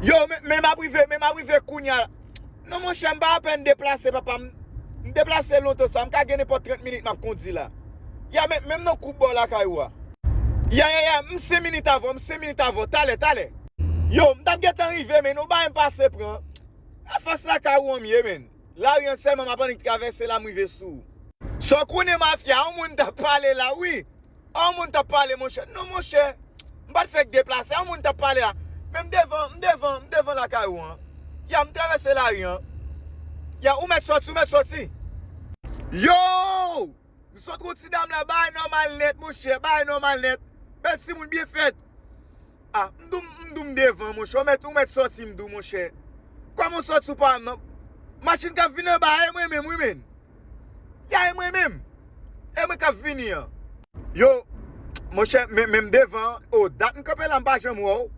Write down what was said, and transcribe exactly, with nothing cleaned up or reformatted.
Yo, men, men m ap rive, men m ap rive kounya. Non, monchè, m pa apèn deplase, papa. M, m deplase lontan sa. M ka gen nenpòt trant minit m ap kondi la. Ya, men, menm nan koub bò lakay ou a. Ya, ya, ya, m senk minit avan, m senk minit avan. Talè, talè. Yo, m t ap gentan rive, men ou bay m pase pran. Afas lakay ou an m ye, men. Lari an sèlman m ap annik travèse la, m rive sou ou. Sa w konnen mafya, yon moun t ap pale la, wi. Yon moun t ap pale, monchè. Non, monchè. M pa t fèk deplase, yon moun t ap pale la. Men m devan, m devan, m devan lakay ou an. Ya, m travèse lari an. Ya, ou mèt sòti, ou mèt sòti. Yo! M sot wè ti dam la, bagay nòmal nèt, monchè, bagay nòmal nèt. Bèl timoun byen fèt. Ah, m di w, m di w m devan, monchè. Ou mèt, ou mèt sòti, m di w, monchè. Kòman w sòti ou pa nan machin k ap vini anba, e mwen menm, wi, men. Ya, e mwen menm. E mwen k ap vini an. Yo, monchè, men, men m devan. O, dat m kanpe la, m pa janm wè w.